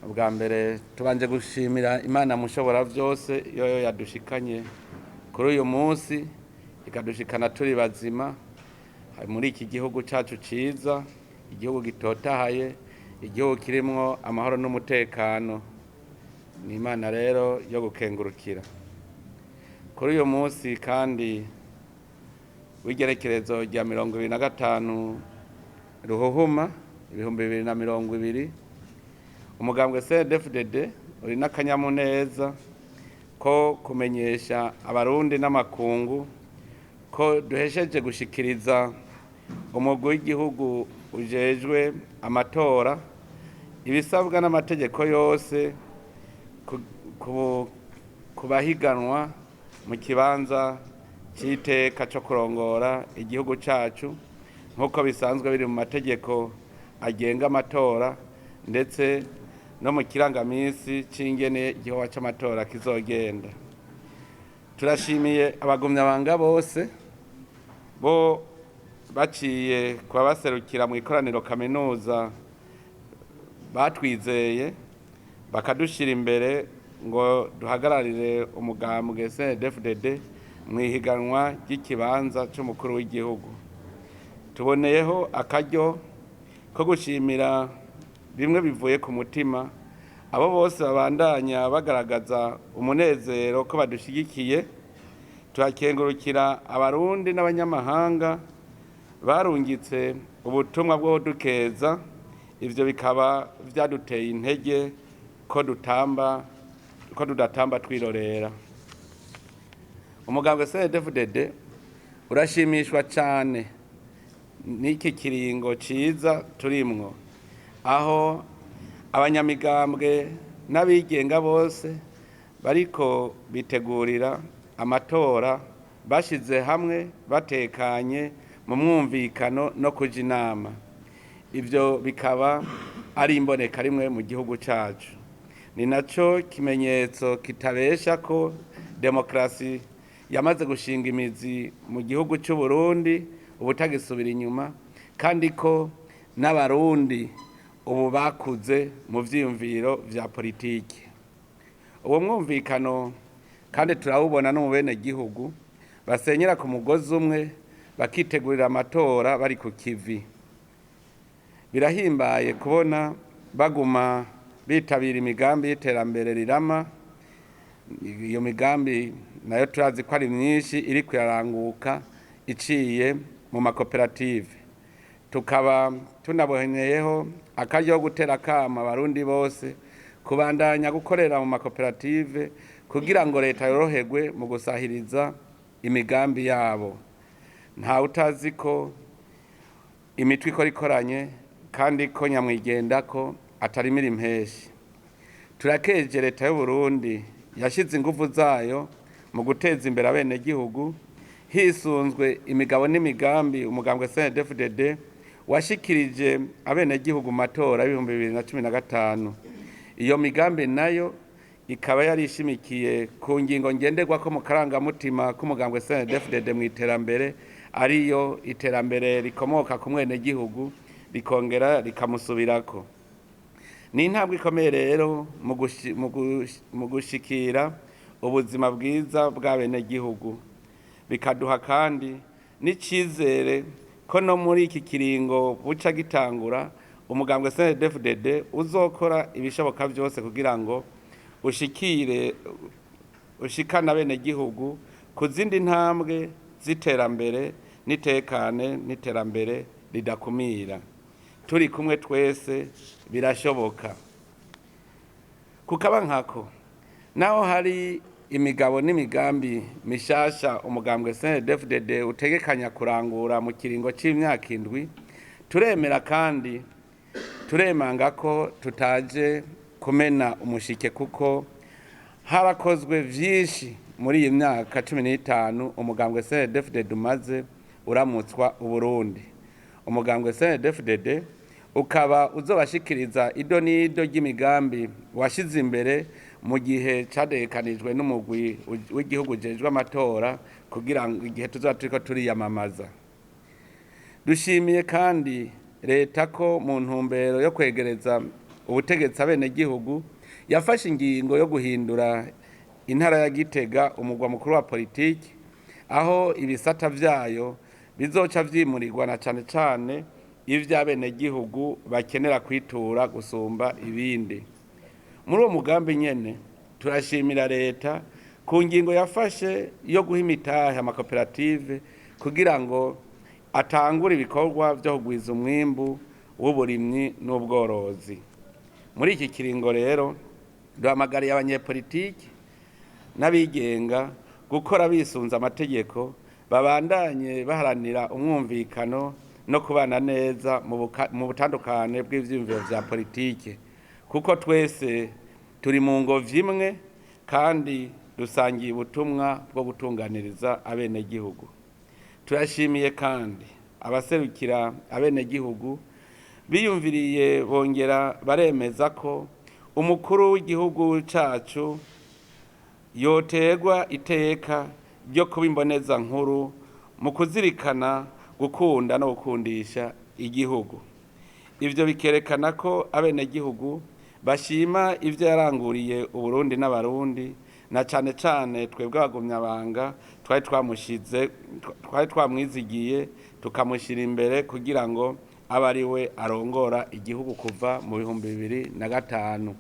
Ubwa mbere tubanje gushimira Imana mushobora byose yoyo yadushikanye kuri uyu munsi, ikadushikana turi bazima muri iki gihugu cyacu cyiza, igihugu gitotahaye, igihugu kirimwo amahoro n'umutekano. Ni Imana rero yo gukengurukira. Kuri uyu munsi kandi w'igerekerezo rya 25 Ruhuhuma 2020, umugambwe CNDD-FDD uri n'akanyamuneza ko kumenyesha Abarundi n'amakungu ko duhesheje gushikiriza umugwi w'igihugu ujejwe amatora ibisabwa n'amategeko yose ku bahiganwa mu kibanza c'iteka co kurongora igihugu cacu, nk'uko bisanzwe biri mu mategeko agenga amatora ndetse no mu kirangaminsi c'ingene igikorwa c'amatora kizogenda. Turashimiye abagumyabanga bose bo baciye kubabaserukira mu ikoraniro kaminuza batwizeye bakadushira imbere ngo duhagararire umugambwe CNDD-FDD mu ihiganwa ry'ikibanza c'umukuru w'igihugu. Tuboneyeho akaryo ko gushimira bimwe bivuye ku mutima abo bose babandanya bagaragaza umunezero ko badushigikiye. Turakengurukira Abarundi n'abanyamahanga barungitse ubutumwa bwo dukeza, ivyo bikaba vyaduteye intege ko dutamba ko tudatamba twirorera. Umugambwe CNDD-FDD urashimishwa cane n'iki kiringo ciza turimwo, aho abanyamigambwe n'abigenga bose bariko bitegurira amatora bashize hamwe, batekanye, mu mwumvikano no kuja inama. Ivyo bikaba ari imboneka rimwe mu gihugu cacu. Ni naco kimenyetso kitabesha ko demokarasi yamaze gushinga imizi mu gihugu c'u Burundi, ubutagisubira inyuma, kandi ko n'Abarundi ubu bakuze mu vyiyumviro vya politiki. Uwo mwumvikano kandi turawubona no mu bene gihugu basenyera ku mugozi umwe, bakitegurira amatora bari ku kivi. Birahimbaye kubona baguma bitabira imigambi y'iterambere rirama. Iyo migambi nayo turazi ko ari myinshi iriko iraranguka iciye mu makoperative. Tukaba tunaboneyeho akaryo ko gutera akamo Abarundi bose kubandanya gukorera mu makoperative kugira ngo leta yoroherwe mu gusahiriza imigambi yabo. Ntawe utazi ko imitwe ikora ikoranye, kandi ko nyamwigendako atarimira impeshi. Turakeje leta y'Uburundi yashize inguvu zayo mu guteza imbere abenegihugu hisunzwe imigabo n'imigambi umugambwe CNDD-FDD washikirije abenegihugu mu matora y'2015. Iyo migambi nayo ikaba yari ishimikiye ku ngingo ngenderwako mu karangamutima k'umugambwe CNDD-FDD mu iterambere, ariyo iterambere rikomoka ku mwenegihugu rikongera rikamusubirako. Ni intambwe ikomeye rero mu gushikira ubuzima bwiza bw'abenegihugu, bikaduha kandi n'icizere ko no muri iki kiringo buca gitangura umugambwe CNDD-FDD uzokora ibishoboka vyose kugira ngo ushikire ushikana abenegihugu ku zindi ntambwe z'iterambere n'itekane n'iterambere ridakumira. Turi kumwe twese birashoboka. Kukaba nkako naho hari imigabo n'imigambi mishasha umugambwe CNDD-FDD utegekanya kurangura mu kiringo c'imyaka 7, turemera kandi turemanga ko tutaje kumena umushike, kuko harakozwe vyinshi muri iyi myaka 15 umugambwe CNDD-FDD umaze uramutswa Uburundi. Umugambwe CNDD-FDD ukaba uzobashikiriza ido n'ido ry'imigambi washize imbere mu gihe cadegekanijwe n'umugwi w'igihugu ujejwe amatora, kugira ngo igihe tuzoba turiko turiyamamaza. Dushimiye kandi leta ko mu ntumbero yo kwegereza ubutegetsi abenegihugu, yafashe ingingo yo guhindura intara ya Gitega umugwa mukuru wa politiki, aho ibisata vyayo bizoca vyimurirwa na cane cane ivy'abenegihugu bakenera kwitura gusumba ibindi. Muri uwo mugambi nyene turashimira leta ku ngingo yafashe yo guha imitahe amakoperative kugira ngo atangure ibikorwa vyo kugwiza umwimbu w'uburimyi n'ubworozi. Muri iki kiringo rero duhamagariye abanyepolitiki n'abigenga gukora bisunze amategeko, babandanye baharanira umwumvikano no kubana neza mu butandukane bw'ivyiyumviro vya politike, kuko twese turi mu ngobyi imwe kandi dusangiye ubutumwa bwo gutunganiriza abenegihugu. Turashimiye kandi abaserukira abenegihugu biyumviriye bongera baremeza ko umukuru w'igihugu cacu yoterwa iteka ryo kuba imboneza nkuru mu kuzirikana gukunda no gukundisha igihugu. Ivyo bikerekana ko abenegihugu bashima ivyo yaranguriye Uburundi n'Abarundi, na cane cane twebwe abagumyabanga twari twamushize, twari twamwizigiye tukamushira imbere kugira ngo abe ari we arongora igihugu kuva mu 2005.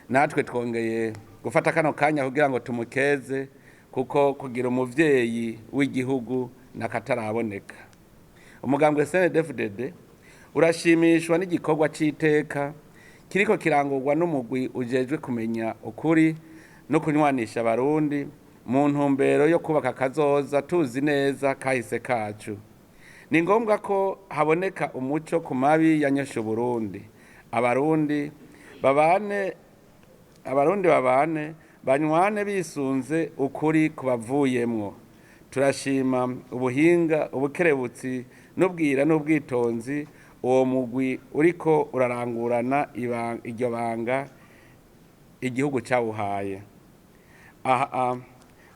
Natwe twongeye gufata kano kanya kugira ngo tumukeze, kuko kugira umuvyeyi w'igihugu nakataraboneka. Umugambwe CNDD-FDD urashimishwa n'igikorwa c'iteka kiriko kirangurwa n'umugwi ujejwe kumenya ukuri no kunywanisha Abarundi mu ntumbero yo kubaka kazoza tuzi neza kahise kacu. Ni ngombwa ko haboneka umuco ku mabi yanyoshe Uburundi. Abarundi babane banywane bisunze ukuri kubavuyemwo. Turashima ubuhinga, ubukerebutsi n'ubwira n'ubwitonzi uwo mugwi uriko urarangurana iryo banga igihugu cawuhaye. Aha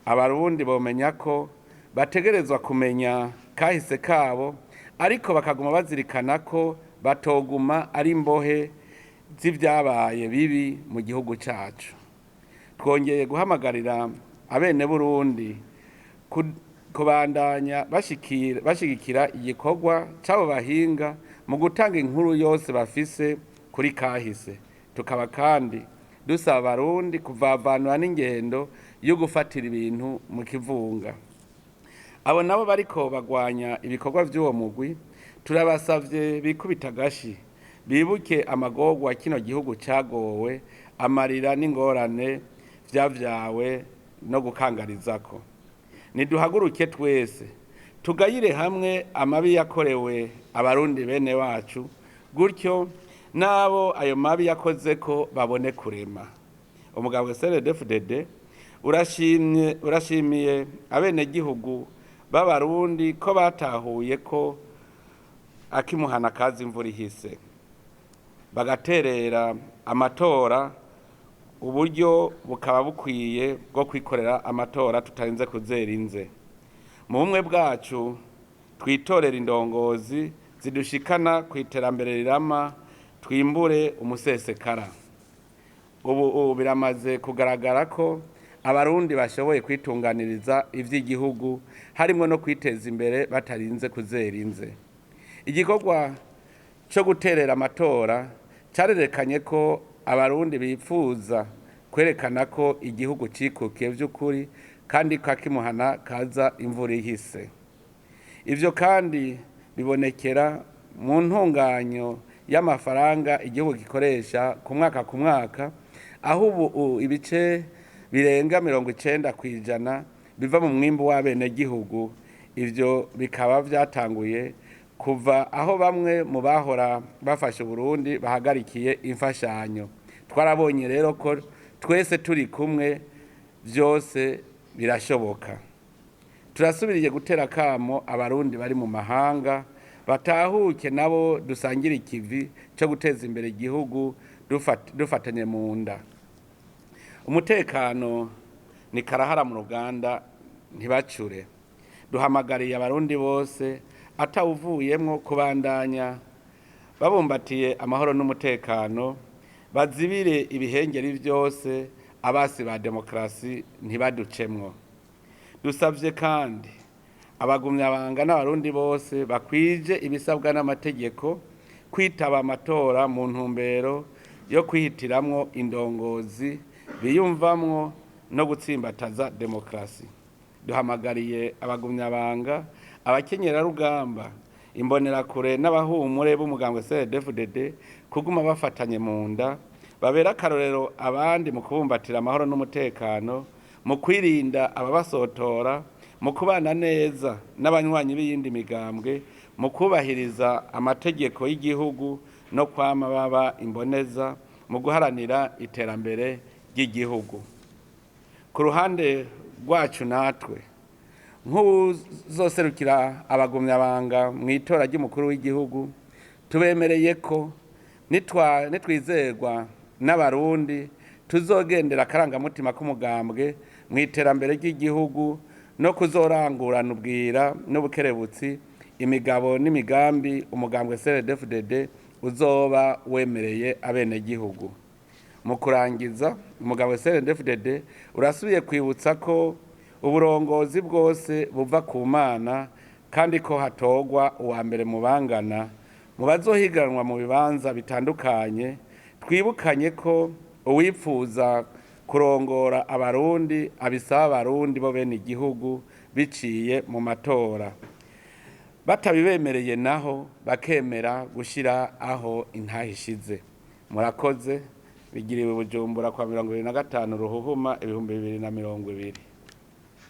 Abarundi bomenya ko bategerezwa kumenya kahise kabo, ariko bakaguma bazirikana ko batoguma ari imbohe z'ivyabaye bibi mu gihugu cacu. Twongeye guhamagarira abene Burundi kubandanya bashigikira igikorwa c'abo bahinga mu gutanga inkuru yose bafise kuri kahise. Tukaba kandi dusaba Abarundi kuvavanura n'ingendo yo gufatira ibintu mu kivunga. Abo nabo bariko bagwanya ibikorwa vy'uwo mugwi, turabasavye bikubita agashi, bibuke amagorwa kino gihugu cagowe, amarira n'ingorane vyavyawe no gukangarizako. Niduhaguruke twese tugayire hamwe amabi yakorewe Abarundi bene wacu, gutyo n'abo ayo mabi yakozeko babone kurema. Umugabo CNDD-FDD urashimye, urashimiye abenegihugu b'Abarundi ko batahuye ko akimuhana kaza imvura ihise, bagaterera amatora, uburyo bukaba bukwiye bwo kwikorera amatora tutarinze kuzera inze. Mu bumwe bwacu twitorera indongozi zidushikana ku iterambere rirama, twimbure umusesekara. Ubu biramaze kugaragara ko Abarundi bashoboye kwitunganiriza ivy'igihugu, harimwo no kwiteza imbere batarinze kuzera inze. Igikorwa co guterera amatora carerekanye ko Abarundi bipfuza kwerekana ko igihugu cikukiye vy'ukuri kandi ko akimuhana kaza imvura ihise. Ivyo kandi bibonekera mu ntunganyo y'amafaranga igihugu gikoresha ku mwaka ku mwaka, aho ubu ibice birenga 90% biva mu mwimbu w'abenegihugu. Ivyo bikaba vyatanguye kuva aho bamwe mu bahora bafashe Uburundi bahagarikiye imfashanyo. Twarabonye rero ko twese turi kumwe vyose birashoboka. Turasubiriye gutera akamo Abarundi bari mu mahanga batahuke nabo dusangire ikivi co guteza imbere igihugu dufatanye mu nda. Umutekano ni karahara mu ruganda, ntibacure. Duhamagariye Abarundi bose atawuvuyemwo kubandanya babumbatiye amahoro n'umutekano. Bazibire ibihengeri vyose, abasi ba demokarasi ntibaducemwo. Dusavye kandi abagumyabanga n'Abarundi bose bakwije ibisabwa n'amategeko kwitaba amatora mu ntumbero yo kwihitiramwo indongozi biyumvamwo no gutsimbataza demokarasi. Duhamagariye abagumyabanga, abakenyerarugamba, imbonerakure n'abahumure b'umugambwe CNDD-FDD kuguma bafatanye mu nda, babera akarorero abandi mu kubumbatira amahoro n'umutekano, mu kwirinda ababasotora, mu kubana neza n'abanywanyi b'iyindi migambwe, mu kubahiriza amategeko y'igihugu no kwama baba imboneza mu guharanira iterambere ry'igihugu. Ku ruhande rwacu natwe, nk'uwuzoserukira abagumyabanga mw'itora ry'umukuru w'igihugu, tubemereye ko nitwizerwa n'Abarundi tuzogendera akarangamutima k'umugambwe mw'iterambere ry'igihugu no kuzorangurana ubwira n'ubukerebutsi imigabo n'imigambi umugambwe CNDD-FDD uzoba wemereye abenegihugu. Mu kurangiza, umugambwe CNDD-FDD urasubiye kwibutsa ko uburongozi bwose buva ku Mana kandi ko hatorwa uwa mbere mu bangana mu bazohiganwa mu bibanza bitandukanye. Twibukanye ko uwipfuza kurongora Abarundi abisaba Abarundi bo bene igihugu biciye mu matora, batabibemereye naho bakemera gushira aho intahe ishize. Murakoze. Bigiriwe Bujumbura kwa 25 Ruhuhuma 2020.